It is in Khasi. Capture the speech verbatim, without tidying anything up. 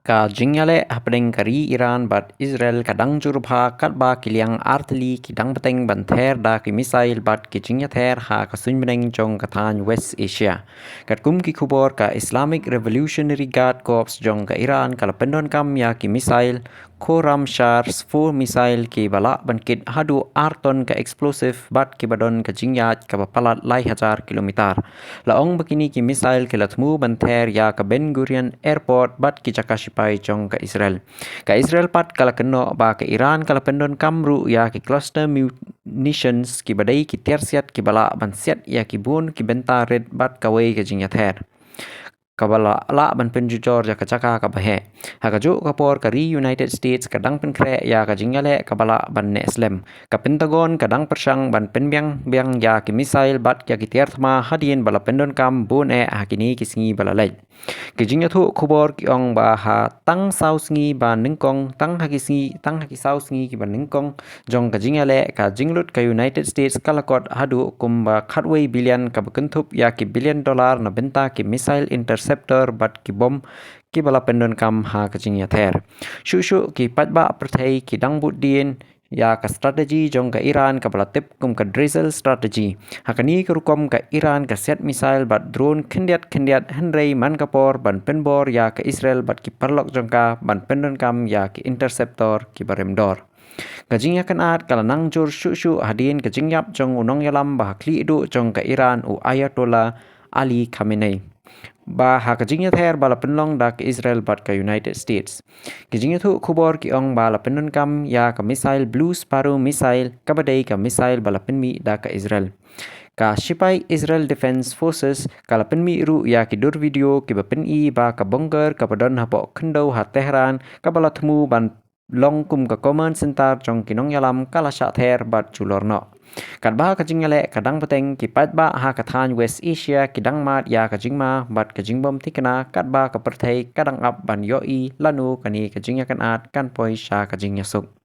Ka jingïaleh hapdeng ka ri Iran bad Israel ka dang jur bha katba ki liang artylli ki dang bteng ban ther da ki missile bad ki jingïather ha ka suiñ bneng jong ka thaiñ West Asia. Katkum ki khubor, ka Islamic Revolutionary Guard Corps jong ka Iran ka la pyndonkam ïa ki missile Khorramshahr four missile ki ba lah ban kit haduh ar ton ka explosive bad ki ba don ka jingïaid ka ba palat lai hajar kilometer. La ong ba kine ki missile ki la thmu ban ther ïa ka Ben Gurion Airport bad ki jaka sipai jong ka Israel. Ka Israel pat ka la kynnoh ba ka Iran ka la pyndonkam ruh ïa ki cluster munitions ki ba dei ki tiar siat ki ba lah ban siat ïa ki bun ki bynta rit bad kawei ka jingïather ka ba lah, lah ban pynjujor ïa ka jaka ka ba heh. Ha kajuh ka por ka ri United States ka dang pynkhreh ïa ka jingïaleh ka ba lah ban neh slem. Ka Pentagon ka dang pyrshang ban pynbiang biang ïa ki missile bad ïa ki tiar thma hadien ba la pyndonkam bun eh ha kine ki sngi ba la leit. Ki jingïathuh khubor ki ong ba ha tang saw sngi ba nyngkong, tang ha ki sngi, tang ha ki saw sngi ki ba nyngkong jong ka jingïaleh, ka jinglut ka United States ka la kot haduh kumba khatwei billion ka ba kynthup ïa ki billion dollar na bynta ki missile interceptor bad ki bom ki ba la pyndonkam ha ka jingïather. Shuh shuh ki paidbah pyrthei ki dang bud dien ïa ka strategy jong ka Iran ka ba la tip kum ka Drizzle strategy. Ha kane ka rukom ka Iran ka siat missile bad drone khyndiat khyndiat, hynrei man ka por ban pynbor ïa ka Israel bad ki paralok jong ka ban pyndonkam ïa ki interceptor ki ba rim dor. Ka jingïakynad ka la nang jur shuh shuh hadien ka jingïap jong u nongïalam ba ha khlieh duh jong ka Iran, u Ayatollah Ali Khamenei, ba ha ka jingïather ba la pynlong da ka Israel bad ka United States. Ki jingïathuh khubor ki ong ba la pyndonkam ïa ka missile Blue Sparrow missile ka ba dei ka missile ba la pynmih da ka Israel. Ka shipai Israel Defense Forces ka la pynmih ruh ïa ki dur video ki ba pyni ba ka bunker ka ba don hapoh khyndew ha Tehran ka ba la thmu ban long kum ka command center jong ki nongïalam ka la shah ther bad julor noh. Katba ka jingïaleh ka dang bteng, ki paidbah ha ka thaiñ West Asia ki dang mad ïa ka jingma bad ka jingbym thikna katba ka pyrthei ka dang ap ban ïohi lano kane ka jingïakynad kan poi sha ka jingïasuk.